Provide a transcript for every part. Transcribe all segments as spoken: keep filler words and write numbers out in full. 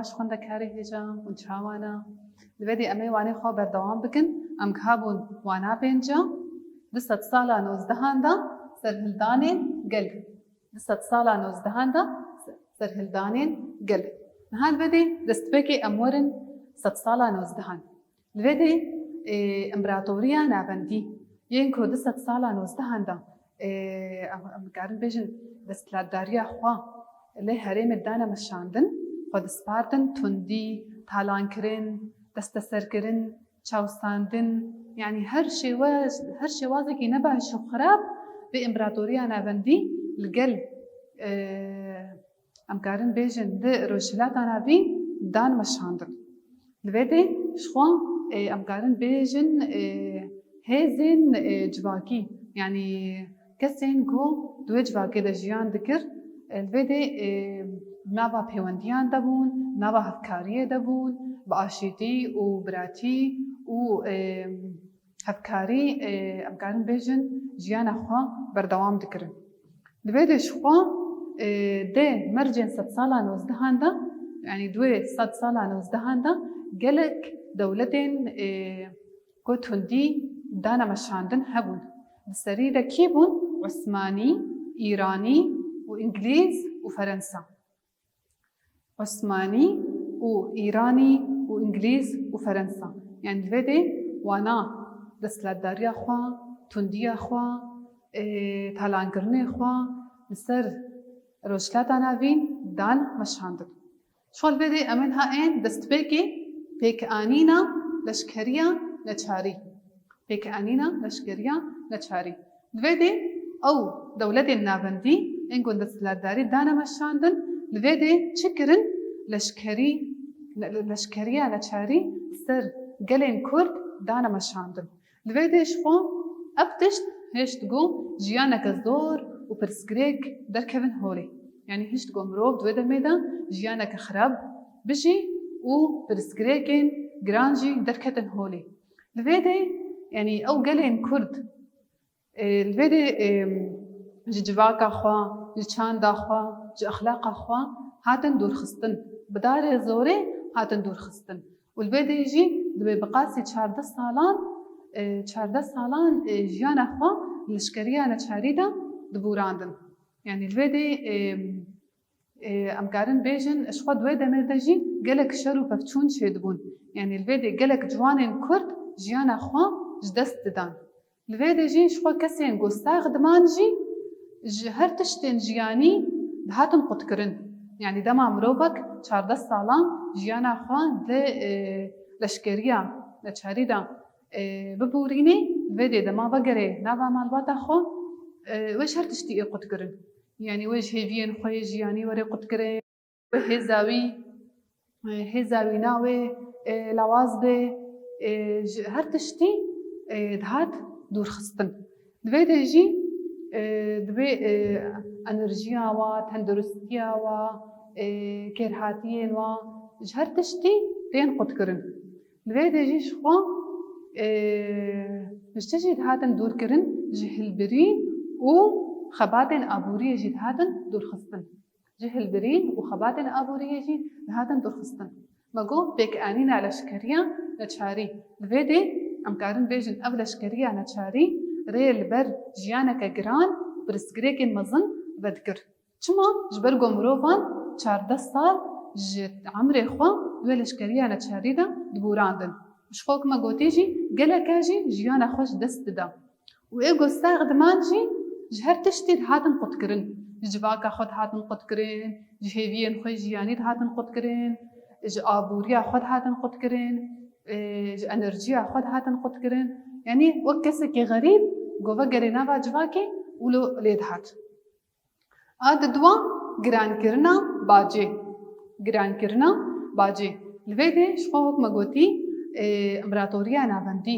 Ji xwendekarê hêja hûn çawan e? Li vê dê em ê wanê xwe berdewam bikin. Em giha bûn wana pênca. Du sedsala nozdehan de serhildanên gel. Du sedsala nozdehan de serhildanên gel. Niha li vê dê destpêkê em werin sedsala nozdehan. Li vê dê, ê, împeratoriya navendî yên ku du sedsala nozdehan de, ê, em, em dikarin bêjin desthilatdariya xwe li herêmê dane meşandin, xwe dispardin tundî, talankirin, desteserkirin, çawsandin, yanî her şêwaz, her şêwazekî nebaş û xirab vê împeratoriya navendî li gel, ê, em karin bêjin di Rojhilata Navîn dan meşandin. Li vê dê ji xwe, ê, em karin bêjin, ê, hêzên, ê, civakî, yanî kesên ku di wê civakê de jiyan dikir, ê, li vê dê, ê, nava pêwendiyan de bûn, nava hevkariyê de bûn, bi aşîtî û biratî û, ê, hevkarî, ê, em karin bêjin jiyana xwe berdewam dikirin. Li vê de ji xwe, ê, dê mercên sedsala nozdehan de, yanî di wê sedsala nozdehan de gelek dewletên, ê, ku tundî dane meşandin hebûn. Di serî de kî bûn? Osmanî, Îranî û Îngilîz û Ferensa. Osmanî û Îranî û Îngilîz û Ferensa. Yanî li vê dê wana desthilatdariya xwe, tundiya xwe, ê, talankirinê xwe li ser Rojhilata Navîn dan meşandin. Ji xwe li vê dê em ên ha ên destpêkê pêkanîna leşkeriya neçarî. Pêkanîna leşkeriya neçarî. Li vê dê ew dewletên navendî ên ku desthilatdarî dane meşandin, li vê dê çi kirin? Leşkerî, le-, leşkeriya neçarî ser gelên Kurd dane meşandin. Li vê dê ji xwe ev tişt hêşt ku jiyaneke zor û pirsgirêk derkevin holê. Yanî hişt ku mirov di wê demê de jiyaneke xirab bijî û pirsgirêkên giran jî derketin holê. Li vê dê, yanî ew gelên Kurd, ê, li vê dê, ê, ji civaka xwe, ji çanda xwe, ji exlaqa xwe hatin dûrxistin. Bi darê zorê hatin dûrxistin. Û li vê dê jî di wê bi qasî çardeh salan, e, çardeh salan, e, jiyana xwe li leşkeriya neçarî de dibûrandin. Yanî li vê dê, e, e, em karin bêjin, ji xwe di wê demê de jî gelek şer û pevçûn çêdibûn. Yanî li vê dê gelek ciwanên Kurd jiyana xwe ji dest didan. Li vê de jî ji xwe kesên ku sax diman jî ji her tiştên jiyanî dihatin qutkirin. Yanî dema mirovek çardeh salan jiyana xwe di, e, leşkeriya neçarî de, e, bibûrînê, li vê dê dema vegerê nava malbata xwe, e, wê ji her tiştî ê qutkirin. Yanî wê ji hêviyên xwe yê jiyanî were qutkirin. Wê hêza wî, e, hêza wîna wê, e, lawaz be, e, ji her tiştî, e, dihat dûrxistin. Di vê de jî, e, di vê, e, enerjiya wa, tenduristiya wa, e, kêrhatiyên wa, ji her tiştî tên qutkirin. Li vê de jî ji xwe, e, ji çi jî dihatin dûrkirin, ji hilbirîn û xebatên aboriyê jî dihatin dûrxistin. Ji hilbirîn û xebatên aboriyê jî dihatin dûrxistin. Me got pêkanîna leşkeriya neçarî. Li vê dê em karin bêjin ev leşkeriya neçarî rê li ber jiyaneke giran û pirsgirêkên mezin vedikir. Çima? Ji ber ku mirovan çardeh sal ji emrê xwe di wê leşkeriya neçarî de dibûrandin. Ji xwe wek me gotî jî geleke jî jiyana xwe ji dest dida. Û ê ku sax diman jî ji her tiştî dihatin qutkirin. Ji civaka xwe dihatin qutkirin, ji hêviyên xwe jiyanî dihatin qutkirin, ji aboriya xwe dihatin qutkirin, e, ji enerjiya xwe dihatin qutkirin. Yanî wek kesekî xerîb ku vegerê nava civakê wilo lê dihat. A di dua girankirina bacê. Girankirina bacê. Li vê dê ji xwe wek me gotî, e, împeratoriya navendî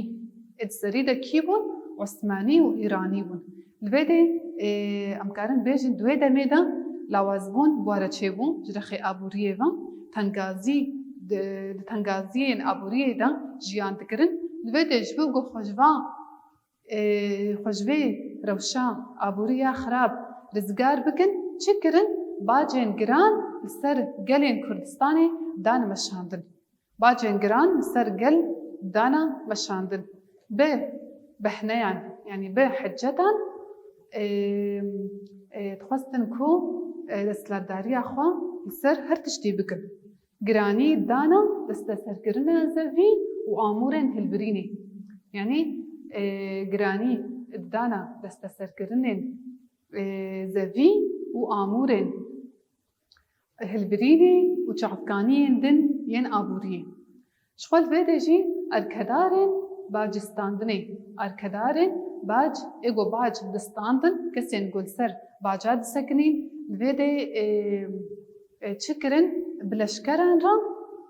ê di serî de kî bûn? Osmanî û Îranî bûn. Li vê dê, e, em karin bêjin di wê demê de lawazbûn bi were çêbû ji rexê aboriyê ve. Tengazî, di, di tengaziyên aboriyê de jiyan dikirin. Li vê dê ji bo ku xwe ji va e, xwe ji vê rewşa aborî ya xirab rizgar bikin, çi kirin? Bacên giran li ser gelên Kurdistanê dan meşandin. Bacên giran li ser gel dana meşandin. Bi behneyan, yanî bi hiccetan, e, e, dixwestin ku, e, desthilatdariya xwe li ser her tiştî bikin. Giranî dana desteserkirina zevî û amûrên hilbirînê. Yanî, e, giranî dana desteserkirinên, e, zevî û amûrên hilbirînê û çavkaniyên din yên aboriyê. Ji xwe li vê de jî erkedarên bacistandinê, erkedarên bac, ê ku bac distandin, kesên ku li ser baca disekinîn, li vê de, e, e, çi kirin? Bi leşkeran re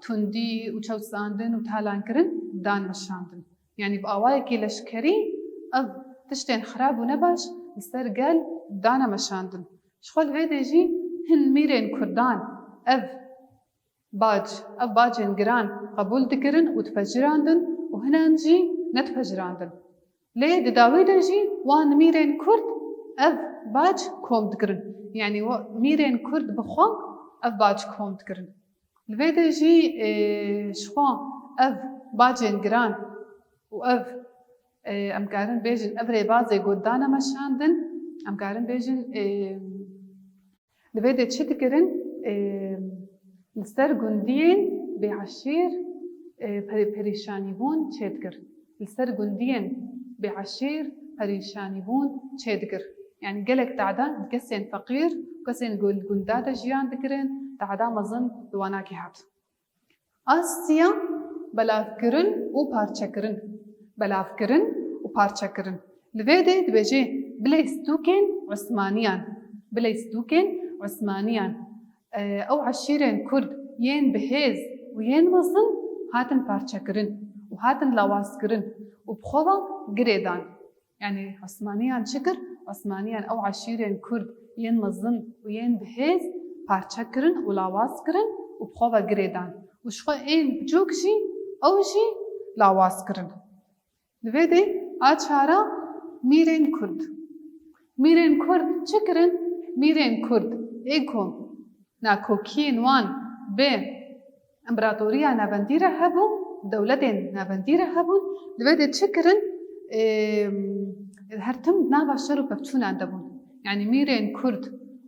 tundî û çewsandin û talankirin dan meşandin. Yanî bi awayekî leşkerî ev tiştên xirab û nebaş li ser gel dane meşandin. Ji xwe li vê de jî hin mîrên kurdan ev bac, ev bacên giran qebûl dikirin û dipejirandin û hinan jî nedipejirandin. Lê di dawî de jî wan mîrên kurd ev bac kom dikirin. Yanî wa-, mîrên kurd bi xwe ev bac kom dikirin. Li vê de jî, e, ji xwe ev bacên giran û ev, e, em karin bêjin ev rêbazê ku dane meşandin, em karin bêjin, e, li vê de çi dikirin? E, li ser gundiyên bêeşîr, e, perî-, perîşanîbûn çêdikir. Li ser gundiyên bêeşîr perîşanîbûn çêdikir. Yanî gelek tehda kesên feqîr, kesên ku li gunda de jiyan dikirin, tehda mezin li wana kî hat. Astiya belavkirin û parçekirin. Belavkirin û parçekirin. Li vê de dibêje bilê stûkên Osmaniyan. Bilê stûkên Osmaniyan. E, ew eşîrên Kurd yên bihêz û yên mezin hatin parçekirin û hatin lawazkirin û bi xwe ve girê dan. Yanî Osmaniyan çi kir? Osmaniyan ew eşîrên Kurd yên mezin û yên bihêz parçe kirin û lawaz kirin û bi xwe ve girê dan. Û ji xwe ên biçûk jî ew jî lawaz kirin. Li vê de a çara mîrên Kurd. Mîrên Kurd çi kirin? Mîrên Kurd ê ku nakokiyên wan bi împaratoriya navendî re hebû, dewletên navendî re hebûn, li vê de çi kirin? Ê, her tim nava şer û pevçûnan de bûn. Yanî mîrên Kurd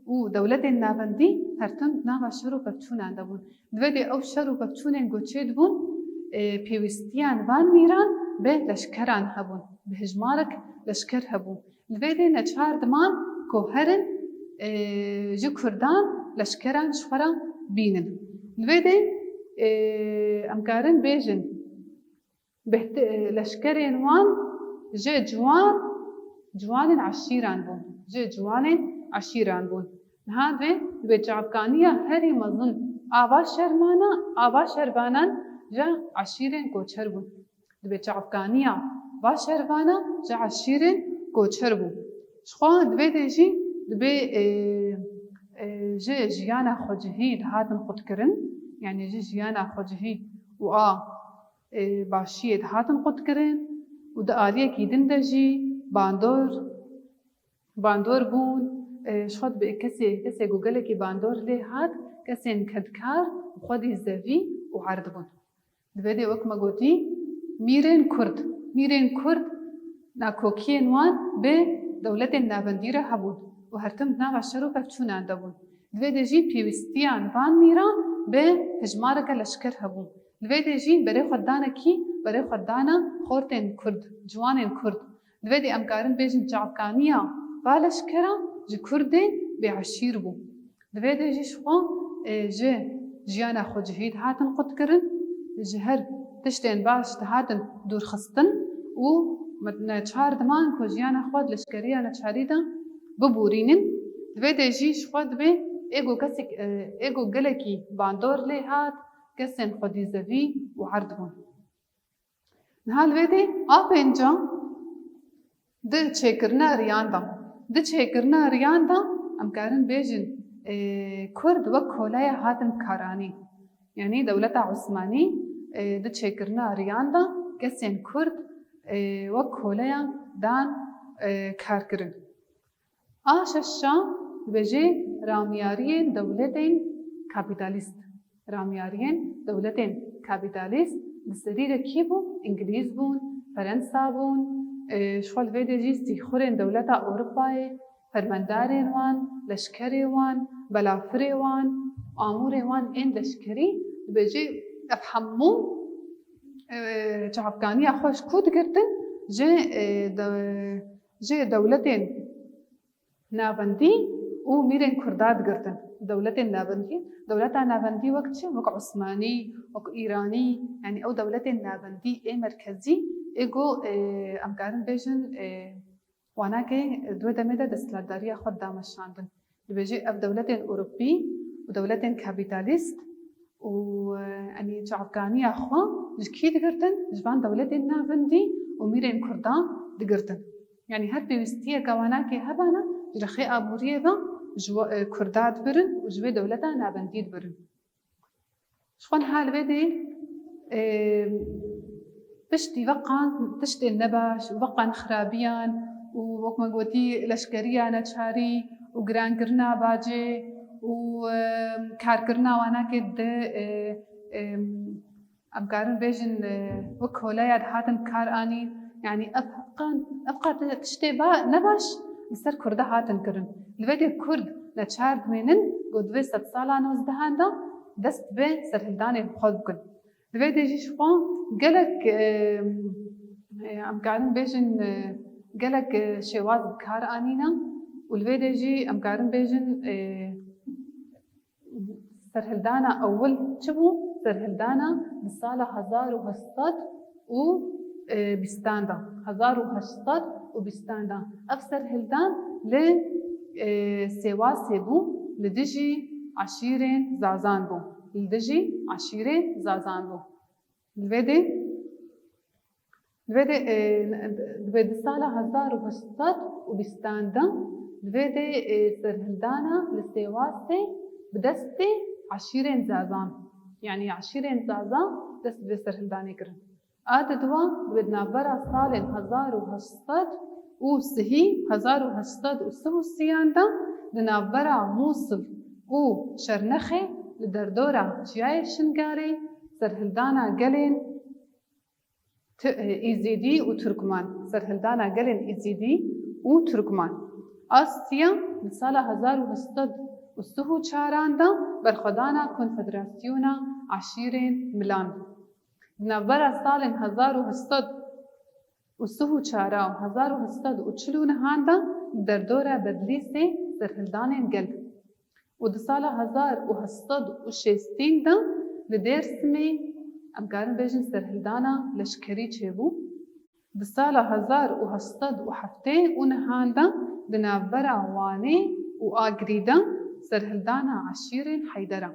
û dewletên navendî her tim nava şer û pevçûnan de bûn. Li vê de ew şer û pevçûnên ku çêdibûn, ê, pêwîstiyan van mîran bi leşkeran hebûn, bi hijmarek leşker hebû. Li vê de neçar diman ku herin, e, ji Kurdan leşkeran ji xwe re bînin. Li vê de, e, em karin bêjin, behte-, e, leşkerên wan ji ciwan, ciwanên eşîran bûn. Ji ciwanên eşîran bûn. Niha divê, divê çavkaniya herî mezin a va şermana, a va şervanan ji eşîrên koçer bûn. Divê çavkaniya va şervana ji eşîrên koçer bû. Ji xwe di vê de jî dibê, e, e, ji jiyana xwecihî dihatin qutkirin, yanî ji jiyana xwecihî û a, e, başiyê dihatin qutkirin û di aliyekî din de jî bandor, bandor bûn. E, ji xwe dibê kesê, kesê ku gelekî bandor lê hat, kesên kedkar û xwedî zevî û erd bûn. Di vê de wek me gotî, mîrên Kurd, mîrên Kurd nakokiyên wan bi dewletên navendî re hebûn û her tim di nava şer û pevçûnan de bûn. Di vê de jî pêwîstiyan van mîran bi hejmareke leşker hebûn. Li vê de jî berê xwe dane kî? Berê xwe dane xortên Kurd, ciwanên Kurd. Li vê de em karin bêjin çavkaniya va leşkera ji Kurdên bêeşîr bû. Di vê de jî ji xwe, e, ji jiyana xwecihî dihatin qutkirin, ji her tiştên baş dihatin dûrxistin û neçar diman ku jiyana xwe di leşkeriya neçarî de biborînin. Di vê de jî ji xwe dibê ê ku kesek, e, ê ku gelekî bandor lê hat, kesên xwedî zevî û erd bûn. Niha li vê de a pênca di çêkirina riyan de. Di çêkirina riyan de em karin bêjin, e, Kurd wek koleya hatin karanî. Yanî dewleta Osmanî, e, di çêkirina riyan de kesên Kurd, e, wek koleya dan, e, kar kirin. A şeşa dibêje ramiyariyên dewletên kapîtalîst. Ramyariyên dewletên kapîtalîst li serî de kî bû? Îngilîz bûn, Ferensa bûn, e, ji xwe li vê de jî sîxurên dewleta Ewropayê, fermendarên wan, leşkerê wan, belafirê wan, amûrê wan ên leşkerî, dibêje ev hemû, e, çavkaniya xwe ji ku digirtin? Ji, e, de-, ji dewletên navendî û mîrên Kurda digirtin. Dewletên navendî, dewleta navendî wek çi? Wek Osmanî, wek Îranî, yanî ew dewletên navendî ê merkezî ê ku, e, em karin bêjin, e, wanakê di wê demê de desthilatdariya xwe dida meşandin. Dibêje ev dewletên Ewropî û dewletên kapîtalîst û, e, yanî çavkaniya xwe ji kî digirtin? Ji van dewletên navendî û mîrên Kurdan digirtin. Yanî her pêwîstiyeke wanakê hebana, ji rexê aboriyê ve ji we, e, Kurda dibirin û ji wê dewleta navendî dibirin. Ji xwe niha li vê dê, e, piştî veqan tiştên nebaş û veqan xirabiyan û wek me gotî leşkeriya neçarî û girankirina bacê û, e, karkirina wanakê di, e, e, em karin bêjin, e, wek koleya dihatin kar anîn. Yanî ev qan, ev qat tiştê ba, nebaş li ser Kurda hatin kirin. Li vê de Kurd neçar dimênin ku di vê sedsala nozdehan de dest bi serhildanên xwe bikin. Li vê de jî ji xwe gelek, e, e, em karin bêjin, e, gelek, e, şêwaz bi kar anîne û li vê de jî em karin bêjin, e, Serhildana ewil çi bû? Serhildana di sala hezar û heşt sed û bîstan de. Hezar û heşt sed û bîstan de. Ev serhildan li, e, Sêwasê bû, li dijî eşîrên Zazan bû. Li dijî eşîrên Zazan bû. Li vê de Li vê de, e, di vê di sala hezar û heşt sed û bîstan de, li vê de, e, serhildana li Sêwasê bi destê eşîrên Zazan, yanî eşîrên Zazan dest bi vê serhildanê kirin. A di dua, di vê di navbera salên hezar û heşt sed û sihî, hezar û heşt sed û sih û sî yan de, di navbera Mûsil û Şernexê li derdora Çiyayê Şingalê serhildana gelên Ti-, e, Îzîdî û Turkman, serhildana gelên Îzîdî û Turkman. A siya li sala hezar û heşt sed û sih û çaran de berxwedana Konfederasyona Eşîrên Milan. Di navbera salên hezar û heşt sed û sih û çar û hezar û heşt sed û çil û neh an de li derdora Bedlîsê serhildanên gel. Û di sala hezar û heşt sed û şêstîn de li Dêrsimê, em karin bêjin, serhildana leşkerî çêbû. Di sala hezar û heşt sed û heftê û neh an de di navbera Wanê û Agirî de serhildana eşîrên Heydera.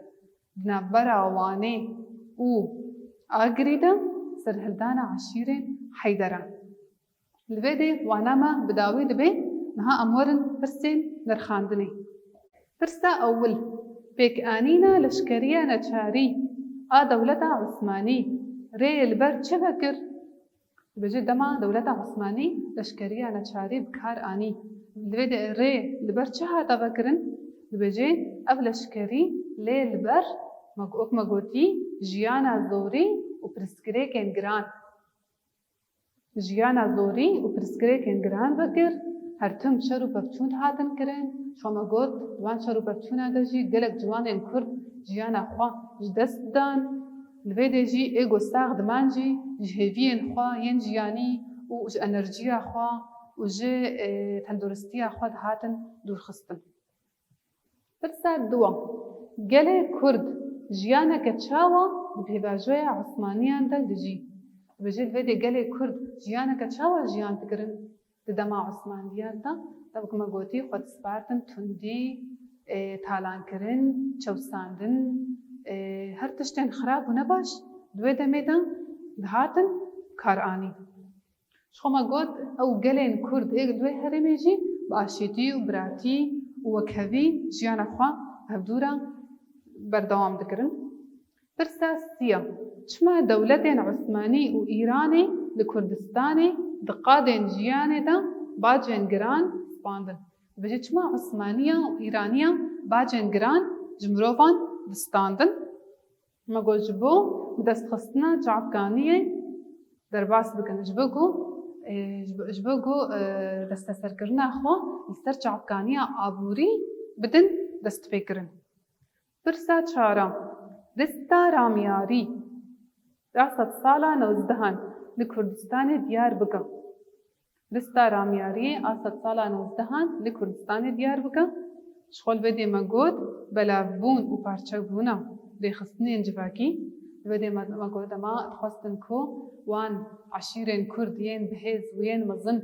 Di navbera Wanê û Agirî de serhildana eşîrên Heydera. Li vê dê wana me bi dawî dibe, niha em werin pirsên nirxandinê. Pirsa ewil, pêkanîna leşkeriya neçarî a dewleta Osmanî rê li ber çi vekir? Dibêje dema dewleta Osmanî leşkeriya neçarî bi kar anî. Li vê de rê li ber çi hate vekirin? Dibêje ev leşkerî lê li ber, me, wek me gotî, jiyana zorî û pirsgirêkên giran. Jiyana zorî û pirsgirêkên giran vekir, her tim şer û pevçûn dihatin kirin. Ji xwe me got, di van şer û pevçûna de jî gelek ciwanên Kurd jiyana xwe ji dest dan. Li vê de jî ê ku sax diman jî ji hêviyên xwe yên jiyanî û ji enerjiya xwe û ji, e, tenduristiya xwe dihatin dûrxistin. Pirsa dua, gelê Kurd jiyaneke çawa di pêvajoya Osmaniyan de dijî? Dibêje li vê de gelê Kurd jiyaneke çawa jiyan dikirin di dema Osmaniyan de? Te wek me gotî xwe dispartin tundî, e, talankirin, çewsandin, e, her tiştên xirab û nebaş di wê demê de dihatin karanîn. Ji xwe me got, ew gelên Kurd ê li wê herêmê jî bi aşîtî û biratî û wekhevî jiyana xwe hevdû re berdewam dikirin. Pirsa sî ya, çima dewletên Osmanî û Îranê li Kurdistanê di qadên jiyanê de bacên giran spandin? Dibêje çima Osmaniya û Îraniya bacên giran ji mirovan distandin? Me got ji bo bi destxistina çavkaniyê derbas bikin, ji bo ku, e, ji bo, ji bo ku, e, desteserkirina xwe li ser çavkaniya aborî bidin destpêkirin. Pirsa çaran, rista ramyarî a sedsala nozdehan li Kurdistanê diyar bike. Rista ramyariyê a sedsala nozdehan li Kurdistanê diyar bike. Ji xwe li vê dê me got, belavbûn û parçebûna rêxistinên civakî. Li vê dê me, me got, dema dixwestin ku wan eşîrên Kurd yên bihêz û yên mezin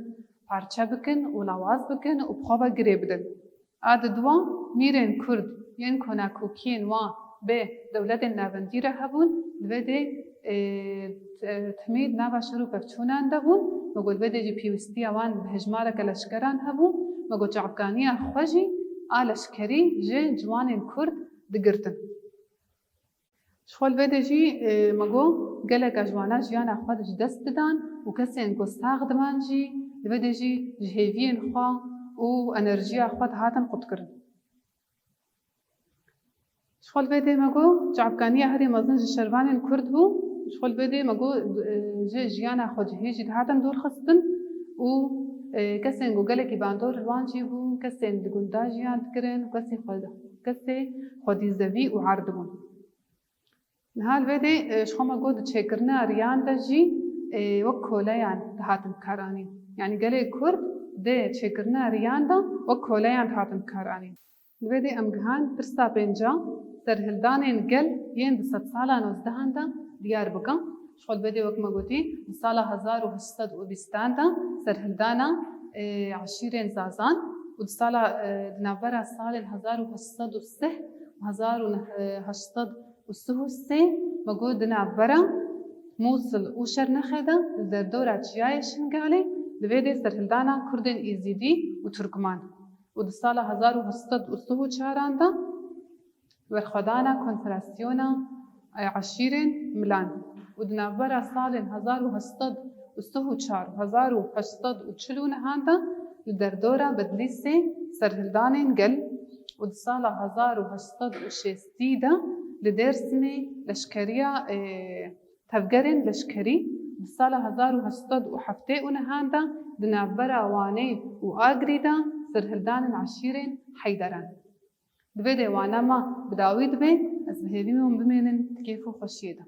parçe bikin û lawaz bikin û bi xwe ve girê bidin. A di dua mîrên Kurd yên ku nakokiyên wan bi dewletên navendî re hebûn, li vê dê, e, t-, timî di nava şer û pevçûnan de bûn. Me got, li vê dê jî pêwîstiya wan bi hejmareke leşkeran hebû. Me got, çavkaniya xwe jî a leşkerî ji ciwanên Kurd digirtin. Ji xwe li vê dê jî, e, me got, geleka ji wana jiyana xwe ji dest didan û kesên ku sax diman jî li vê dê jî ji hêviyên xwe û enerjiya xwe dihatin qutkirin. Ji xwe li vê dê me got, çavkaniya herî mezin ji şervanên Kurd bû. Ji xwe li vê dê me got, e, ji jiyana xwe cihê jî dihatin dûr xistin û, e, kesên ku gelekî bandor li wan jî bûn, kesên di gunda jiyan dikirin, kesê xwe, kesê xwedîzevî û erd bûn. Niha li vê dê, e, ji xwe me got di çêkirina riyan de jî, e, wek koleyan dihatin bikaranîn. Yanî gelê Kurd di çêkirina riyan de wek koleyan dihatin bikaranîn. Li vê dê em gihan pirsa pênca, serhildanên gel yên di sedsala nozdehan de diyar bikin. Ji xwe li vê dê wek me gotî, di sala hezar û heşt sed û bîstan de serhildana, e, eşîrên Zazan û di sala, e, di navbera salên hezar û heşt sed û sih û hezar û heşt sed û sih û sê me got di navbera Mûsil û Şernexê de li derdora Çiyayê Şingalê li vê dê serhildana Kurdên Êzîdî û Turkman û di sala hezar û heşt sed û sih û çaran de werxwedana Konfederasyona, e, Eşîrên Milan û di navbera salên hezar û heşt sed û sih û çar û hezar û heşt sed û çil û nehan de li derdora Bedlîsê serhildanên gel û di sala hezar û heşt sed û şêstî de li Dêrsimê leşkeriya, e, tevgerên leşkerî, di sala hezar û heşt sed û heftê û nehan de di navbera Wanê û Agrî de serhildanên eşîrên Heyderan. Di vê dê wana me bi dawî dibe, ez bi hêvî me hûn bimênin di kêf û xweşiyê de.